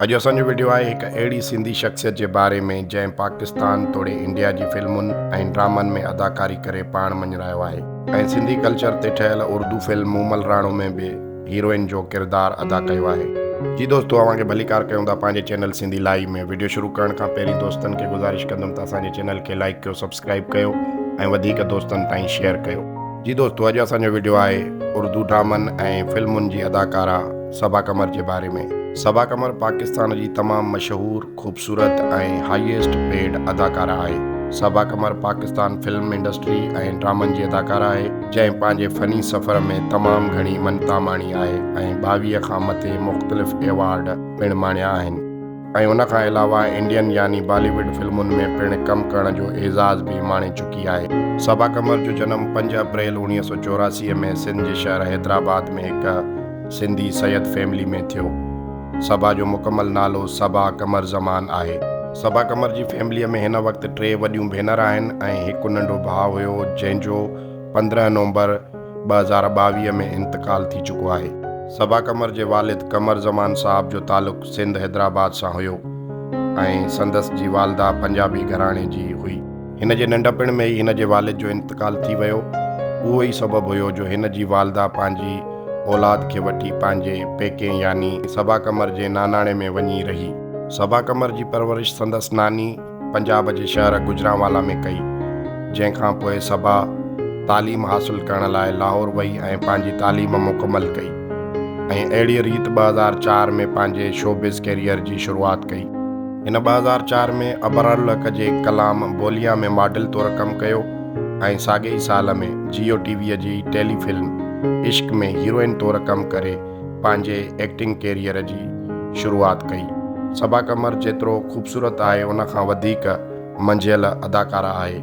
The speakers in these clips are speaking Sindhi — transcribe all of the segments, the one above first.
اڄ اسان جو وڊيو آهي هڪ اهڙي سنڌي شخصيت جي باري ۾ جنهن پاڪستان توڙي انڊيا جي فلمن ۽ ڊرامن ۾ اداڪاري ڪري پاڻ مڃرايو آهي ۽ سنڌي ڪلچر تي ٺهيل اردو فلم مومل راڻو ۾ به هيروئن جو ڪردار ادا ڪيو آهي. جي دوستو اوهان کي ڀليڪار ڪيون ٿا پنهنجي چينل سنڌي لائيو ۾ وڊيو شروع ڪرڻ کان پهرين دوستن کي گذارش ڪندم ته اسان جي چينل کي لائيڪ ڪيو سبسڪرائيب ڪيو ۽ وڌيڪ دوستن تائين شيئر ڪيو. جي دوستو اڄ اسان جو وڊيو آهي اردو ڊرامن ۽ فلمن جي اداڪارا صبا قمر جي باري ۾. صبا قمر پاڪستان جي تمام مشهور، خوبصورت ۽ هائيسٽ پيڊ اداڪارا آهي. صبا قمر پاڪستان فلم انڊسٽري ۽ ڊرامن جي اداڪارا آهي، جنهن پنهنجي فني سفر ۾ تمام گهڻي مڃتا ماڻي آهي ۽ 22 کان مٿي مختلف ايوارڊ پڻ ماڻيا آهن. ۽ ان کان علاوه انڊين يعني بالي ووڊ فلمن ۾ پڻ ڪم ڪرڻ جو اعزاز به ماڻي چڪي آهي. صبا قمر جو جنم 5 اپريل 1984 ۾ سنڌ جي شهر حيدرآباد ۾ هڪ سنڌي سيد فيملي ۾ ٿيو. صبا جو مڪمل نالو صبا قمر زمان آهي. صبا قمر جي فيمليء ۾ هن وقت ٽي وڏيون ڀينر آهن ۽ هڪ ننڍو ڀاء هيو جنهن جو 15 نومبر 2022 ۾ انتقال ٿي چڪو آهي. صبا قمر جي والد قمر زمان صاحب جو تعلق سنڌ حيدرآباد سان هيو ۽ سندس جي والده پنجابي گهراڻي جي هئي. هن جي ننڍپڻ ۾ ئي هن جي والد جو انتقال ٿي ويو. اهو ئي سبب هيو جو هن جي والده پنهنجي اولاد کي وٺي پنهنجي پيڪي يعني صبا قمر جي ناناڻي ۾ وڃي رهي. صبا قمر جي پرورش سندس ناني پنجاب جي شهر گجرانوالا ۾ ڪئي، جنهن کان پوء صبا تعليم حاصل ڪرڻ لاء لاهور وئي ۽ پنهنجي تعليم مڪمل ڪئي ۽ اهڙيء ريت 2004 ۾ پنهنجي شوبز ڪيريئر جي شروعات ڪئي. هن 2004 ۾ ابرارالحق جي ڪلام بوليان ۾ ماڊل طور ڪم ڪيو ۽ ساڳئي ئي سال ۾ جيو ٽي ويء جي ٽيلي فلم عشق ۾ هيروئن طور ڪم ڪري پنهنجي ايڪٽنگ ڪيريئر جي شروعات ڪئي. صبا قمر جيترو خوبصورت آهي ان کان وڌيڪ منجهيل اداڪاره آهي.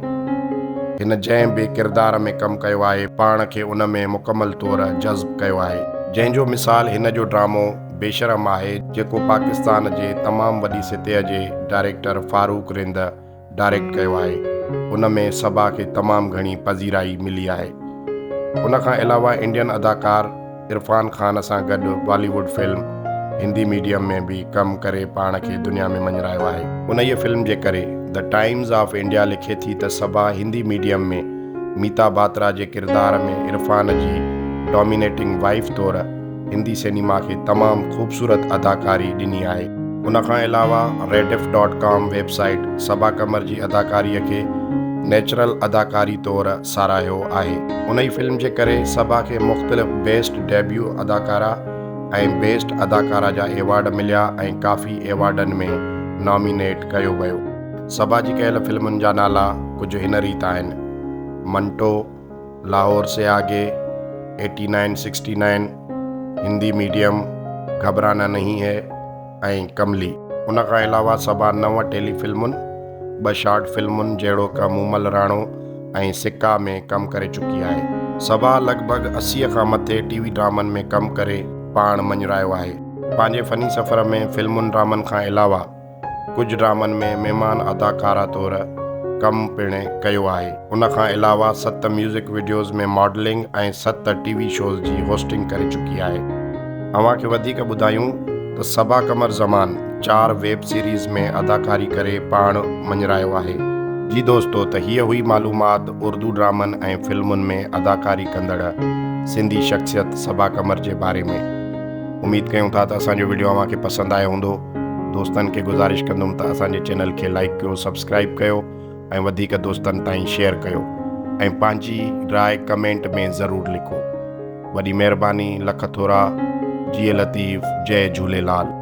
هن جنهن به ڪردار ۾ ڪم ڪيو آهي پاڻ کي ان ۾ مڪمل طور جذب ڪيو آهي. جنهن جو مثال هن جو ڊرامو بيشرم آهي جيڪو پاڪستان جي تمام وڏي سطح جي ڊائريڪٽر فاروق رند ڊائريڪٽ ڪيو آهي ان ۾ صبا کي تمام گهڻي پذيرائي ملي آهي. ان کان علاوه انڊين اداڪار عرفان خان سان گڏ بالي ووڊ فلم هندي ميڊيم ۾ به ڪم ڪري پاڻ کي دنيا ۾ مڃرايو آهي. انهيء فلم جي ڪري the Times of India لکي ٿي ته صبا هندي ميڊيم ۾ ميتا باترا جي ڪردار ۾ عرفان جي ڊومينيٽنگ وائيف طور هندي سئنيما کي تمام خوبصورت اداڪاري ڏني آهي. ان کان علاوه Rediff dot com web site Saba Qamar جي اداڪاري کي نيچرل اداڪاري طور ساراهيو آهي. انهي فلم جي ڪري صبا کي مختلف بيسٽ ڊيبيو اداڪارا ۽ بيسٽ اداڪارا جا ايوارڊ مليا ۽ ڪافي ايوارڊن ۾ نامينيٽ ڪيو ويو. صبا جي ڪيل فلمن جا نالا ڪجهه هن ريت آهن، منٽو، لاهور سي آگي، eighty nine sixty nine, Hindi medium, گهبرانا نهين هي ۽ ڪملي. ان کان علاوه صبا نو ٽيلي فلمن، ٻه شارٽ فلمن جهڙوڪ مومل راڻو ۽ سڪا ۾ ڪم ڪري چڪي آهي. صبا لڳ ڀڳ 80 کان مٿي ٽي وي ڊرامن ۾ ڪم ڪري پاڻ مڃرايو آهي. پنهنجي فني سفر ۾ فلمن ڊرامن کان علاوه ڪجهه ڊرامن ۾ مهمان اداڪارا طور ڪم پڻ ڪيو آهي. ان کان علاوه ست ميوزڪ وڊيوز ۾ ماڊلنگ ۽ ست ٽي وي شوز جي هوسٽنگ ڪري چڪي آهي. اوهان کي وڌيڪ ٻڌايون ته صبا قمر زمان چار ويب سيريز ۾ اداڪاري ڪري پاڻ مڃرايو آهي. جي دوستو ته هيء هئي معلومات اردو ڊرامن ۽ فلمن ۾ اداڪاري ڪندڙ سنڌي شخصيت صبا قمر جي باري ۾. اميد ڪيون ٿا ته اسان جو وڊيو اوهان کي پسند آيو هوندو. دوستن کي گذارش ڪندم ته اسان جي چينل کي لائيڪ ڪيو سبسڪرائيب ڪيو ۽ وڌيڪ دوستن تائين شيئر ڪيو ۽ پنهنجي راء ڪمينٽ ۾ ضرور لکو وڏي مهرباني لک ٿورا جيئي لطيف جئي جهوليلال.